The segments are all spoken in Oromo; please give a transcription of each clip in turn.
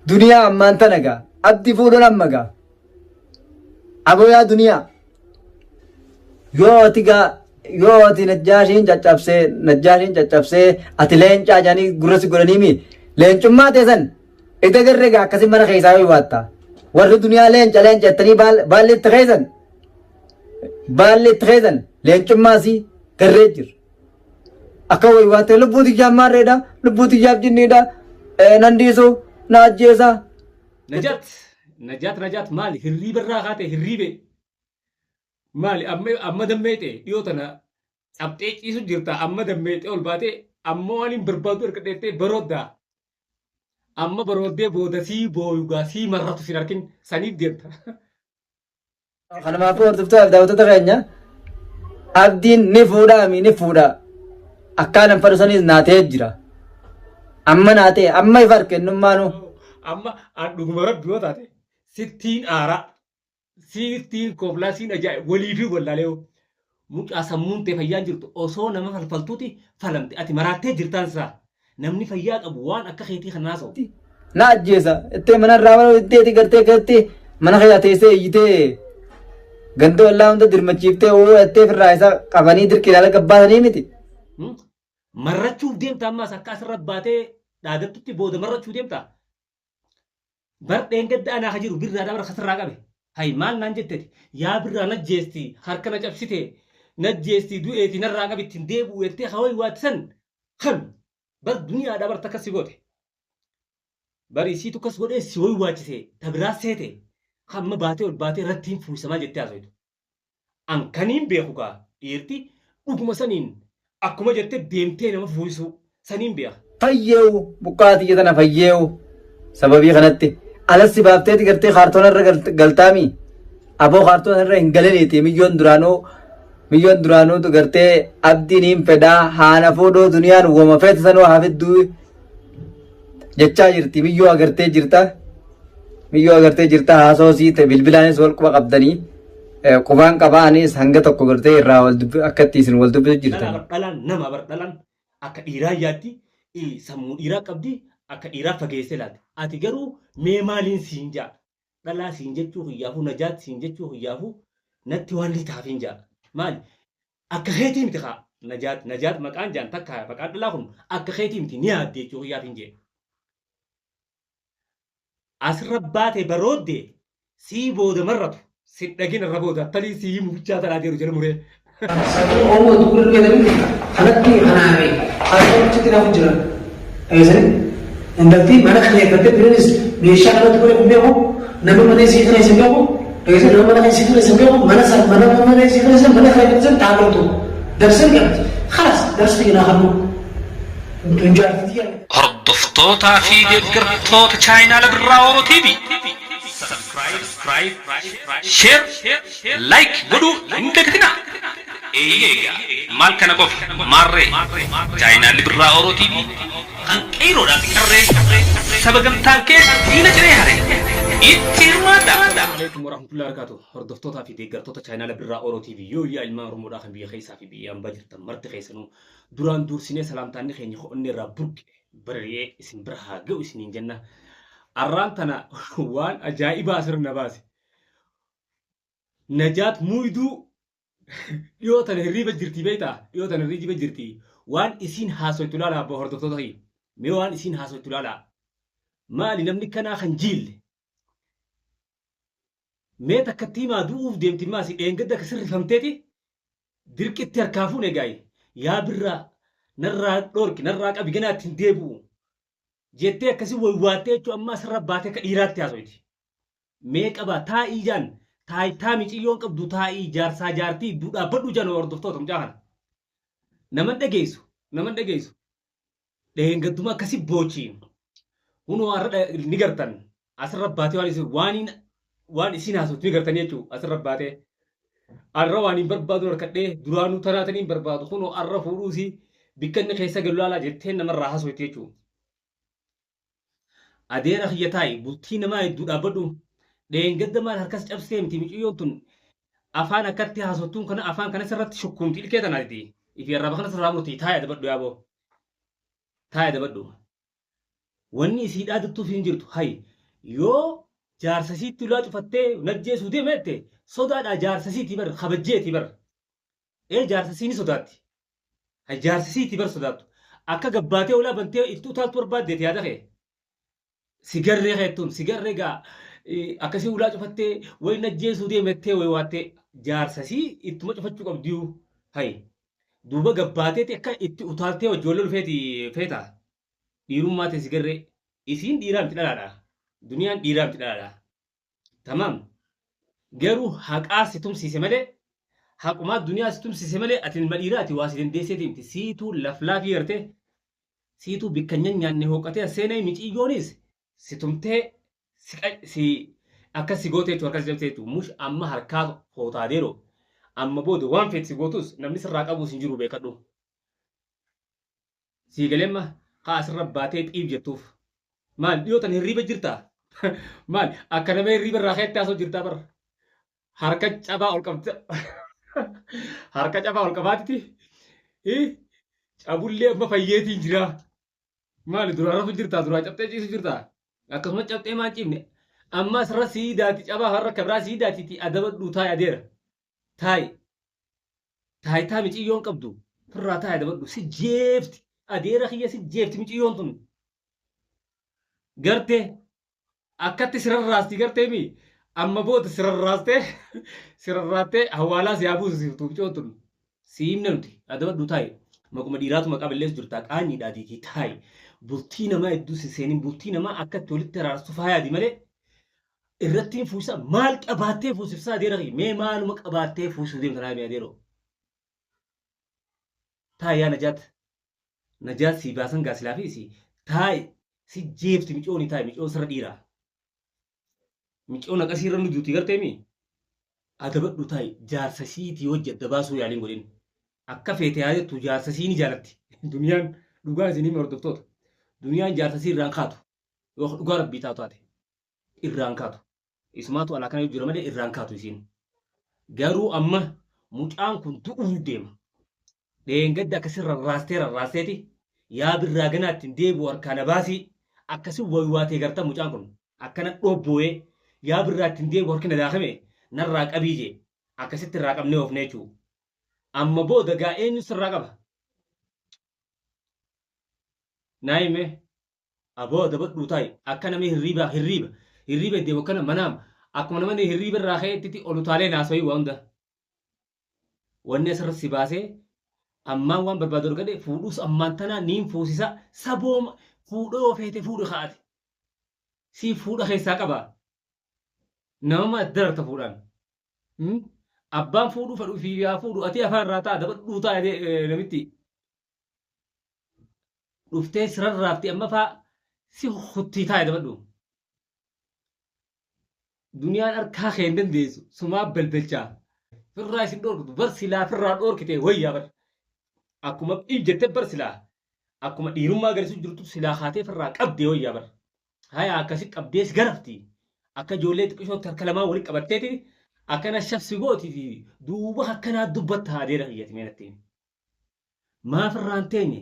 Duniyaa ammaan tana gaa abdi fuudhuun amma gaa aboo yaa duniyaa yoo ati gaa yoo ati najjaashiin caccabsee najjaashiin caccabsee ati leencaa jedhanii gurra si godhanii mi leencummaa teessan ida garree gaa akkasii mana keessaa yoo waatta warri duniyaa leenca leenca jettanii baalli itti keessan baalli itti keessan leencummaa si garree jira. Akka waywaatee lubbuu tiyyaaf maarreedha, lubbuu tiyyaaf jinniidha, nan dhiisu, na ajjeesa. Najaat, Najaat, Najaat maali hirriiba irraa kaate hirriibe maali amma amma dammeexee dhiyoo tana cabxee ciisu jirta amma dammeexee ol baatee amma waan hin barbaadu argadheettee barooddaa amma barooddee booda sii booyugaa sii marratu sin arkin saniif deemta. Kanumaafuu hordoftoota fi daawwattoota keenya abdiin ni fuudhaa mi ni fuudha. Akkaan an fadhu sanis naa ta'ee jira. Amma naa ta'e amma ifa argennummaanu. Amma an dhuguma rabbi yoo taate sittiin aaraa sittiin koflaa siin ajaa'iba walii fi wallaalee hoo. Mucaa sammuun tee fayyaan jirtu osoo nama falfaltuuti falamte ati maraattee jirtaan saa Namni fayyaa qabu waan akka keetii kana haasa'u. Na ajjeesa ittee mana irraa bara itteeti gartee keessatti mana keessa teessee iyyitee ganda ollaa hunda dirmachiiftee oo ettee firraa isa qabanii dirqiin ala gabbaasanii miti. Marrachuuf deemta ammaas akka asirra baatee dhaadattutti booda marrachuu deemta. Bar dheengadda anaa ka jiru birraadhaa bar kasirraa qabe. Hay maal naan jetteti yaa birraa najjeesti harka na cabsite najjeesti du'eeti narraa qabi ittiin deebi'u jettee ka waywaatti san kami bar duniyaadhaa bar takka si goote. Bar isiitu kas godhee si waywaachise ta biraa seete hamma baatee ol baatee irratti hin fuusamaa jettee haasoytu. An kaniin beeku kaa dhiirti dhuguma saniin akkuma jette deemtee nama fuuysuu saniin beeka. Fayyeewu buqqaa tiyya tana fayyeewu sababii kanatti alas si baafteeti gartee kaartoona irra galtaami aboo kaartoona irra hin galiniiti miyyoon duraanuu miyyoon duraanuutu gartee abdiin hin fedhaa haana fuudhuu duniyaan woma feete sanuu haa fidduu jechaa jirti miyyoo agartee jirta miyyoo agartee jirta haasoo sii ta'e bilbilaanis wal quba qabdanii qubaan qabaa anis hanga tokko gartee irraa wal dubbi akka itti isin wal dubbisu Dhalaa jirtan. bar dhalaan nama bar dhalaan akka dhiiraa yaaddi sammuu dhiiraa qabdi akka dhiiraa fageessee laatti ati garuu mee maaliin siin jaa dhalaa siin jechuu kiyyaafuu najaat siin jechuu kiyyaafuu natti waan ni taafiin jaa maali Akka keetii miti kaa Najaat Najaat maqaan jaan takka maqaan dhalaa kun akka keetii miti ni yaadde jechuu kiyyaaf hin jee. Asirra baate baroodde sii booda marratu sin dhagin irra booda talii sii himu bichaa tanaa jedhu jala muree. Oomoo dubbirri beekanii kanatti kanaa fi harka naaf jiran. Dhageessanii? Intalti mana kireeffattee biranis meeshaa kanatti godhe hin beeku, nama mana isii kireesse hin beeku, dhageessanii nama mana isii kireesse hin beeku, mana san mana mana isii kireesse mana kireeffatte san taagaltu. Darsan qabdi. Kalas darsa kiyya naa kennu. Tun jaartii tiyya. Hordoftootaa fi deeggartoota chaayinaala Birraa Oro TV Subscribe, Share, Like godhuu hin dagatinaa. Eeyyee egaa maal kana qofa maarree chaayinaalli Birraa Oro TV kan qeeyroodhaa fi qarree saba gamtaan kee diina ciree hare itti hirmaadhaa. Assalamu alaikum warahmatullahi wabarakatuh. Hordoftootaa fi deeggartoota chaayinaala Birraa Oro TV yoo yaa ilmaan Oromoodhaa kan biyya keessaa fi biyya ambaa jirtan marti keessanuu duraan duursinee salaamtaanni keenya onnee irraa burqe barari'ee isin bira haa ga'u isiniin jenna. Arraan tana waan ajaa'ibaa asirra na baase. Najaat Muyduu dhiyoo tana hirriiba jirti beektaa? Dhiyoo tana hirriiba jirti. Waan isiin haasoytu ilaalaa abbaa hordoftoota kiyya. Mee waan isiin haasoytu ilaalaa. Maali namni kanaa kan jiille? Mee takkattii maa du'uuf deemti maasi dheengadda akka sirrifamteeti dirqitti harkaa fuune gaayi. Yaa birraa narraa dhoorki narraa qabi ganaa ittiin deebi'u. Jettee akkasii waywaattee jechuun amma asirra baatee akka dhiiraatti haasoyti. Mee qabaa taa'ii jaan taaytaa miciyyoon qabdu taa'ii jaarsaa jaartii idduu dhaabbadhu jaan hordoftoota mucaa kana. Naman dhageessu naman dhageessu. Dheengadduma akkasi boochi. Hunoo har'a ni gartan asirra baatee waan isin waaniin waan isin haasoftu ni gartan jechuudha asirra baatee. Arra waan hin barbaadu harkadhee duraanuu tanaatanii hin barbaadu kunoo arra fuudhuusi bikka inni keessa galu laalaa jettee namarraa haasofti jechuudha. Adeera kiyya taa'i bultii namaa hedduu dhaabbadhu. Dheengadda maal harkas cabsitee miti miciyyoon tun afaan akkatti haasoftuun kana afaan kana sirratti shukkuumti ilkee tanaati. Ifi arraba kana sirraa murti taa'i adabadhu yaaboo. Taa'i adabadhu. Wanni isii dhaadattuuf hin jirtu hay Yoo jaarsa isiitti ulaa cufattee najjeesuu deema jette sodaadhaa jaarsa isiitii bar kabajjeetii bar. Ee jaarsa isii ni sodaatti. Ha jaarsa isiitii bar sodaattu. Akka gabbaatee ulaa bantee itti utaaltu barbaaddeeti yaada kee. Si garree keettuun si garree gaa akkasii ulaa cufattee way najjeesuu deema jettee way waattee jaarsa isii ittuma cufachuu qabdiyuu. Hay duuba gabbaateeti akka itti utaaltee wajji wal lolu feeti feeta. Dhiirummaa tee si garree. Isiin dhiiraa miti dhalaadha. Duniyaan dhiiraa miti dhalaadha. Tamaam. Garuu haqaa si tumsiise malee haqumaa duniyaa si tumsiise malee ati ilma dhiiraati waa si dandeesseeti miti. Siituu laflaafii gartee siituu bikka hin nyaanne hooqatee as seenee miciyyoonis si tumtee si si akkas si gootee jechuudha akkas jabsee jechuudha. Mush amma harkaa footaa deeroo. Amma booda waan feet si gootus namni sirraa qabuus hin jiru beekadhu. Sii galee amma haa asirra baatee xiif jettuuf. Maal dhiyoo tan hirriiba jirtaa? Maal akka nama hirriiba irraa keetti haasoo jirtaa bara. Harka cabaa ol qabda. Harka cabaa ol qabaatiti. Cabullee amma fayyeetiin jiraa. Maali duraa rafu jirtaa duraa cabxee ciisu jirtaa? Akkasuma cabxee maan ciifne. Amma asirra sii daati cabaa har'a akka biraa sii daatiiti adabadhuu taa'i adeera. Taa'i. Taayitaa miciyyoon qabdu firraa taa'i adabadhu si jeefti. Adeera kiyya si jeefti miciyyoon tun. Gartee akkatti sirarraasti gartee mi amma booda sirarraastee sirarraattee hawaalaa si haa buusu siiftu miciyyoon tun. Si himna nuti adabadhu taa'i. Maquma dhiiraatu maqaa balleessu jirtaa qaanyiidhaa diitii taa'i. Bultii namaa hedduu si seenin bultii namaa akkatti walitti araarsu faayaadi malee irratti hin fuusa maal qabaattee fuusifsaa adeera kiyya mee maaluma qabaattee fuusuu deemta naa himi adeeroo taa'i yaa najaat najaat sii baasan gaa silaa fi sii taa'i si jeefti micooni taa'i micoon sirra dhiiraa micoon akkasii irra nu duuti gartee mi adabadhu taa'i jaarsa siitii hojii adda baasuu yaaliin godhin akka feete haa jettu jaarsa sii ni jaalatti duniyaan dhugaa isin himi hordoftoota duniyaan jaarsa sii irraan kaatu yoo dhugaa rabbii taatu taate irraan kaatu. Isumaatu alaa kana jira malee irraan kaatu isiin. Garuu amma mucaan kun du'uuf deema. Dheengadda akkasi rarraastee rarraasteeti yaa birraa ganaa ittiin deebi'u harkaa na baasii akkasi waywaatee garta mucaan kun akkana dhobboo'ee yaa birraa ittiin deebi'u harki na daakame narraa qabii jee akkasitti irraa qabnee oofne jechuu. Amma booda gaa eenyu sirraa qaba? Naa himee. Aboo adabadhuu taa'i akka namni hirriibaa hirriiba hirriiba deemu akkana manaam akkuma namni hirriiba irraa ka'eettiti ol utaalee naasawii waa hunda. Wanni asirra si baasee ammaan waan barbaadu argadhe fuudhuus ammaan tanaa niin fuusisa sabooma fuudhoo yoo feete fuudhi kaa'ate. Si fuudha keessaa qaba. Namama dararta fuudhaan. Abbaan fuudhuu fedhu fi yaa fuudhu ati afaan irraa ta'a dabadhuu ta'a namitti. Dhuftee si rarraafti amma faa si kuttii taa'e dabadhu. Duniyaan harkaa kee hin dandeessu sumaa balbalchaa. Firraa isin dhoorkitu bar silaa firraa dhoorkite wayyaa bar. Akkuma dhiif jette bar silaa akkuma dhiirummaa agarsiisu jirtu silaa kaatee firraa qabdee wayyaa bar. Haya akkasi qabdee si garafti. Akka ijoollee xiqqishootti harka lamaan walitti qabatteeti akkana shafsi gooti fi duuba akkanaa dubbatta adeera kiyyati mee natti himi. Maaf irraa hin teenye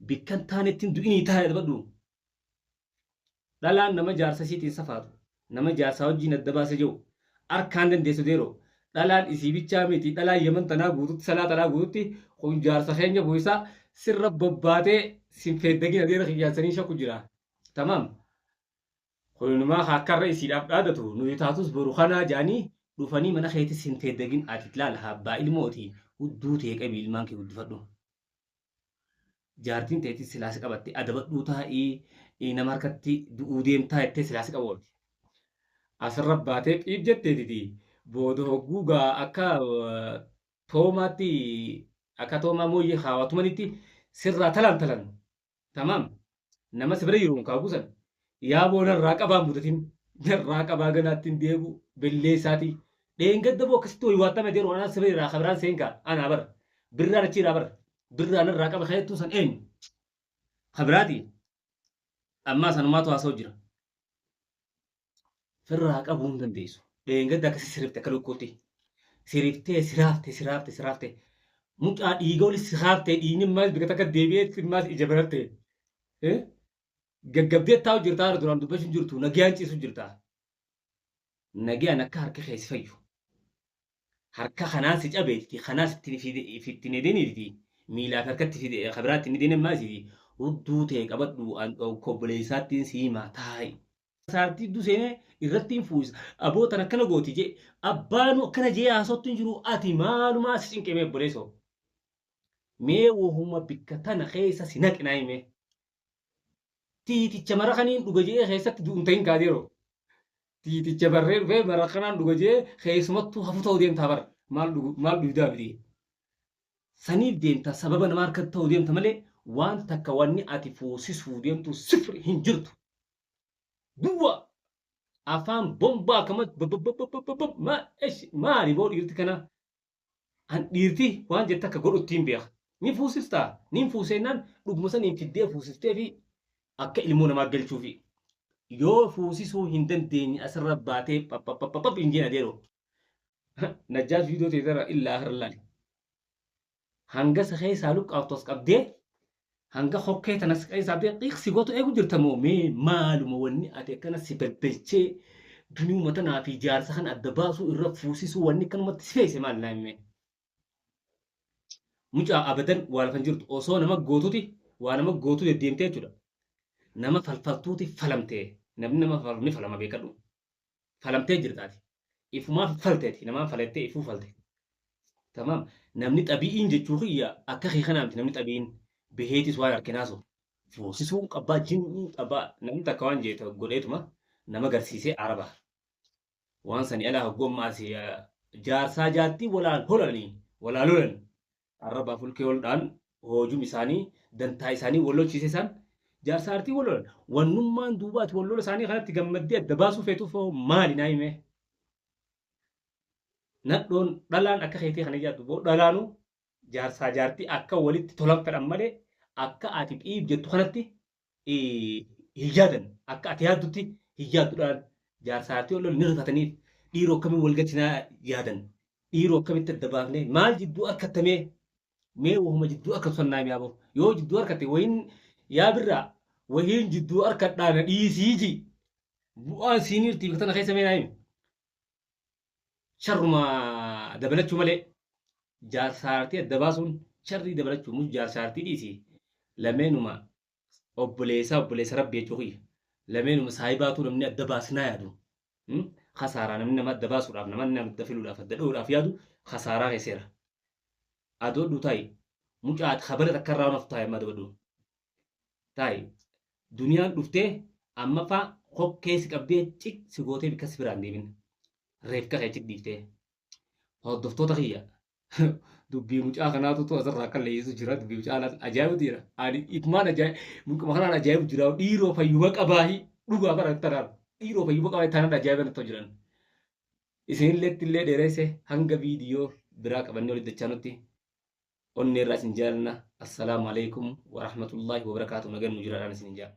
bikkan taanetti hin du'inii taa'e adabadhu. Dhalaan nama jaarsa isiitiin safaatu, nama jaarsaa wajjiin adda baase jiru, arkaan dandeessu deeroo. Dhalaan isii bichaa miti, dhalaan Yaman tanaa guututti, salaa tanaa guututti, kun jaarsa keenya bu'isaa sirra bobbaatee sin feeddagin adeera kiyyaan saniin shakku jira. Tamaam. Kunumaa akka irra isiidhaaf dhaadatu nuyi taatus boru kanaa jaanii dhufanii mana keetti sin teeddagin ati laal abbaa ilmooti hudduu tee qabii ilmaan kee guddifadhu. Jaartiin teetis silaa si qabatte adabadhuu taa'ii nama harkatti du'uu deemtaa jettee silaa si qabu oolti. Asirra baatee xiif jetteetiti booda hogguu gaa akka toomaatti akka toomaa mooyyee haawwatumanitti sirraa talaan talan Tamaam. Nama si bira jiruun kaa buusan. Yaa boo narraa qabaa mudatin. Narraa qabaa ganaatti hin deebi'u. Bellee isaatii. Dheengadda boo akkasitti wayi waattame deeru anaa si bira jiraa kabiraan seenkaa anaa bar. Birraan achi jiraa bar. Birraa narraa qaba kajettuun san eenyu? Kabiraati. Ammaa sanumaatu haasa'u jira. Firraa qabuu hin dandeessu. Dheengadda akkasi sirifte akka lukkuutti. Siriftee siraafte siraafte siraafte. Mucaa dhiiga oli siraaftee dhiigni maas bika takka deebi'ee maas ija banatte. Gaggabdee taa'u jirtaa duraan dubbachuu jirtu nagayaan ciisu jirtaa. Nagayaan akka harka kee si fayyu. Harka kanaan si cabeeti kanaa sitti ittiin edeniiti miilaaf harkatti fide kabiraatti inni deeman maasiti hudduu ta'e qabadhu obboleessaattiin si himaa taa'i. Saartii iddoo seenee irratti hin fuusa abootan akkana gooti jee abbaanu akkana jee haasottu hin jiru ati maalumaa si cinqee obboleessoo. Mee wahuma bikka tana keessa si naqinaa himee. Tiiticha mara kaniin dhuga jee keessatti du'uun ta'in kaadeeroo. Tiiticha barree dhufee mara kanaan dhuga jee keessumattuu hafu ta'uu deemtaa bara maal dhugu maal dhugdaa miti. Saniif deemta sababa nama harkatti ta'uu deemta malee waan takka wanni ati fuusisuu deemtu sifri hin jirtu. Duwwa afaan bombaa akkama maali boo dhiirti kana an dhiirti waan jette akka godhu ittiin beeka. Ni fuusistaa ni fuuseennaan dhuguma saniin fiddee fuusiftee fi akka ilmoo namaa galchuufi. Yoo fuusisuu hin dandeenye asirra baatee papapapapap hin jeen adeeroo. Najjaas viidiyoo ta'e illaa akira laali. Hanga sa keessaa luqqaaftu as qabdee hanga hokkee tanas keessaa qabdee qiqsi gootu eegu jirta moo mee maaluma wanni ati akkana si balbalchee duniyuma tanaa fi jaarsa kan adda baasuu irra fuusisuu wanni akkanumatti si feese maal naa himee. Mucaa abadan waa lafan jirtu osoo nama gootuti waa nama gootu deddeemtee jechuudha. Nama falfaltuuti falamtee namni nama falu ni falama beekadhu. Falamtee jirtaati. Ifumaa falteeti namaan falattee ifuu falte. Tamaam namni xabi'iin jechuu kiyya akka kee kanaa miti namni xabi'iin beheetis waan harkinaasu. Fuusisuun qabaa jinnii qabaa namni takka waan jeeta godheetuma nama garsiisee araba. Waan sani alaa hoggommaa si jaarsaa jaartii walaan holanii walaa lolan arrabaa fulkee ol dhaan hoojum isaanii dantaa isaanii wal lolchiise isaan jaarsaa artii wal lolan wannummaan duubaati wal lola isaanii kanatti gammaddee adda baasuu feetuuf hoo maali naa himee. Nadhoon dhalaan akka keetii kana yaaddu boo dhalaanu jaarsaa jaartii akka walitti tolan fedhan malee akka ati xiib jettu kanatti hin yaadan akka ati yaaddutti hin yaaddu dhalaan jaarsaa jaartii wal lolan ni rifataniif dhiiroo akkamiin wal galchinaa yaadan dhiiroo akkamitti adda baafnee maal jidduu harkattamee mee wahuma jidduu harkatu sannaa mi'aa yoo jidduu harkatte wayiin yaa birraa wayiin jidduu harkadhaa na dhiisii ji bu'aan siiniirtii bakka tana keessa mee naa himi. Sharruma dabalachuu malee jaarsaartii adda baasuun sharrii dabalachuu mus jaarsaartii dhiisi lameenuma obboleessaa obboleessa rabbi jechuu kiyya lameenuma saayibaatuu namni adda baasnaa yaadu kasaaraa namni nama adda baasuudhaaf nama nama adda filuudhaaf adda dho'uudhaaf yaadu kasaaraa keesseera. Adoodhu taa'i mucaat kabala takka irraa of taa'i amma dabadhu taa'i duniyaan dhuftee amma faa kokkee si qabdee cik si gootee bikka si biraan deemin reefka kee cik dhiiftee hordoftoota kiyya dubbii mucaa kanaatu tu asirraa akka leeyyisu jira dubbii mucaa kanaatu ajaa'ibu jira ani ikumaan ajaa'ibu mucuma kanaan ajaa'ibu jira dhiiroo fayyuma qabaahi dhugaa bara tanaan dhiiroo fayyuma qabaahi tanaan ajaa'iba natti jiran isinillee illee dheeresse hanga viidiyoo biraa qabannee walitti dachaanutti onnee irraa isin jaalanna assalaamu alaikum warahmatullaahi wabarakaatu nagan nu jiraadhaan isin jaala.